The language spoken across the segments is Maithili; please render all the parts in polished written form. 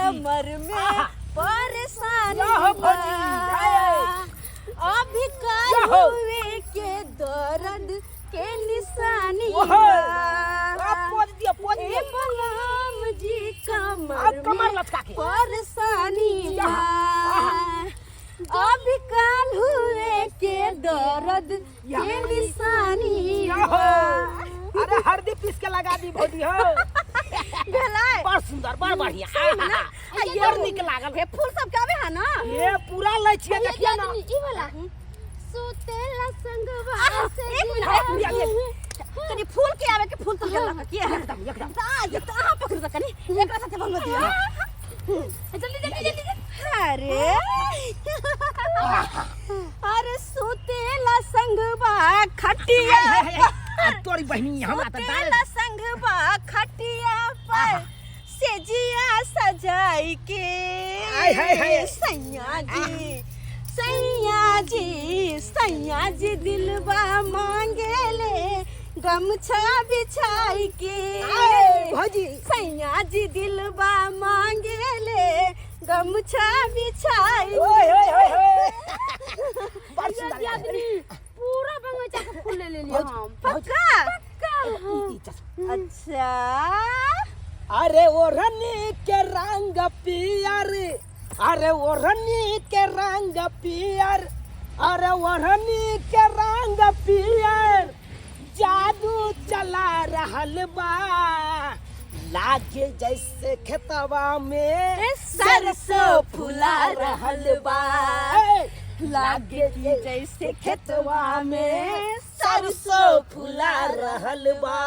कमर में आहा। परेशानी याहो बा। भौजी, आए। अभी याहो। कल के दर्द के निशानी ओहो। बा। आप पोज दियो पोज ए दियो बलराम जी कमर अब कमर में लचका के परेशानी याह, बा। अभी काल हुए के दर्द याह। के निशानी याहो। बा। अरे हल्दी पीस के लगा दी भौजी हो भेलै बड़ सुंदर बड़ बढ़िया सही में ना? आहा, बड़ नीक लागल हे फूल सब के आवे है ना ये पूरा लै छियै देखिए ना ई वाला सुतेला संगवा आहा, से एक मिनट, एक मिनट, एक मिनट। कनी फूल के आवे के फूल तो गेलक की है एकदम एकदम त आ जे त अहाँ पकड़ू त कनी एकरा साथे बनबो दियो जल्दी जल्दी जल्दी अरे अरे सुतेला संगवा खटिया आ तोरी बहिनी हमरा त दाल सुतेला संगवा खटिया पर सेजिया सजाई के आय, हाय, हाय। सैया जी सैया जी सैया जी दिलवा मांगे ले गमछा बिछाई के आय, भौजी सैया जी दिलवा मांगे ले गमछा बिछाई ओए ओए ओए ओए बड़ सुंदर आदमी पूरा बगीचा के फूल ले लेलिए हम पक्का ई चश्मा। अच्छा अरे ओढ़नी के रंग पियर अरे ओढ़नी के रंग पियर अरे ओढ़नी के रंग पियर जादू चला रहल बा लागे जैसे खेतवा में सरसों फुला रहल बा ए, लागे जैसे खेतवा में सरसों फुला रहल बा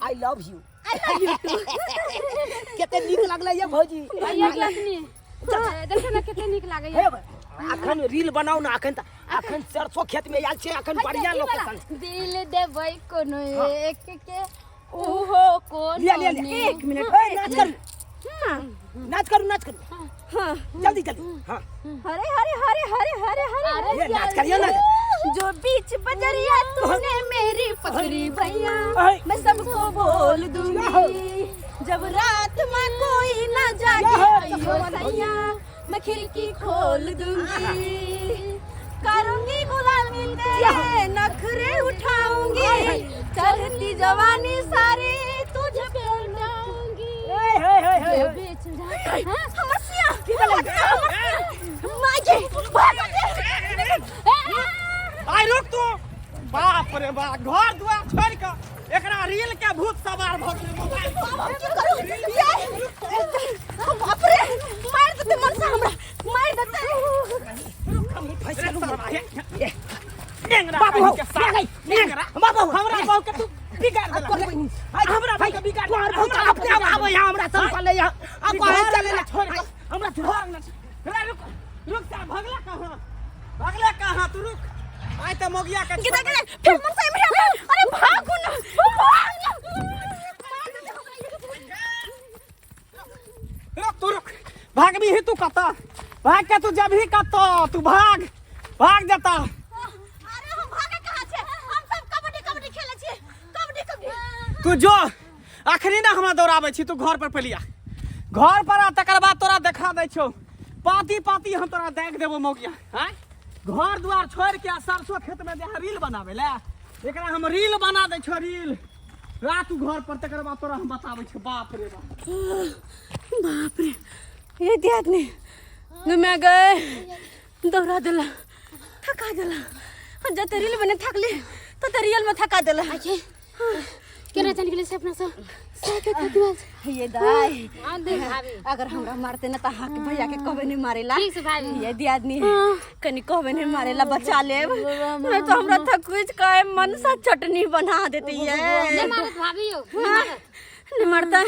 I love you I love you too कते नीक लागलै ये भौजी भैया के अपने देखो ना कते नीक लागैया हे अखन रील बनाउ ना अखन त अखन सरसों खेत में आयल छै अखन बढ़िया लोकेशन दिल देबै कोनो एक के ओहो कोनो लिया लिया लिया एक मिनट ए, नाच करू नाच करू नाच करू हाँ जल्दी जल्दी हाँ हरे हरे हरे हरे हरे हरे अरे ये नाच करियो ना जो बीच बजरिया तूने मेरी पकड़ी भैया अरे। मैं सबको बोल दूंगी जब रात में कोई ना जागे याहो, अयो सैया मैं खिड़की खोल दूंगी करूंगी गुलामी तेरे नखरे उठाऊंगी चढ़ती जवानी सारी तुझ पे लौटाऊंगी हे हे हे हे जो बीच हाँ? समस्या माजे भागो जे। आइ रुक तू बाप रे बाप घर दुआर छोड़ के एकरा रील के भूत सवार भऽ गेलै मोबाइल पर। हम की करू यार बाप रे मार देते मनसा हमरा मार देते रुक हम फंस रे गेलहुँ सरवा, हे, हे। नेंगरा बाबू हो कहीं के साथ। गई नेंगरा बाबू हमरा बहू के तू बिगाड़ देला तोर बहिनी हमरा बहू के बिगाड़ तोहर बहू हमरा अपने आप आबै यहाँ हमरा संभाले यहाँ आ कहे चले ला छोड़ के हमरा छोड़ घर ना रे रुक रुक सा भगला कहाँ भगला कहाँ तू रुक आइ त मोगिया के गिदा गिदा फिर मनसा इमरे अरे भागो ना भाग ना रुक तू रुक भागबी ही तू कत भाग के तू जबही कत तू भाग भाग जता अरे हम भागे कहाँ छे हम सब कबड्डी कबड्डी खेले छियै कबड्डी कबड्डी तू जो अखनी ना हमरा दौड़ाबै छी तू घर पर पलिया घर पर आ तकर बाद तोरा देखा दै छौ पाती पाती हम तोरा देख देबो मौगिया आँय घर दुआर छोड़ के आ सरसों खेत में जे रील बनाबै ले एकरा हम रील बना दै छौ रील रात घर पर तकर बाद तोरा हम बताबै छौ बाप रे बाप बाप रे ये दियादनी घुमे गए दौड़ा देला थका देला जते रील बने थकली तते रियल में थका देला केना जान गेलै से अपना सब साके खतुआ ये दाई हां दे भाभी अगर हमरा मारते ना त अहाँ के भैया के कहबे नहीं मारेला ठीक से भाभी ये दियादनी कनी कहबे नहीं मारेला बचा लेब नहीं तो हमरा थकुच के मन सा चटनी बना देती है नहीं मारत भाभी यो नहीं मारत नहीं मारता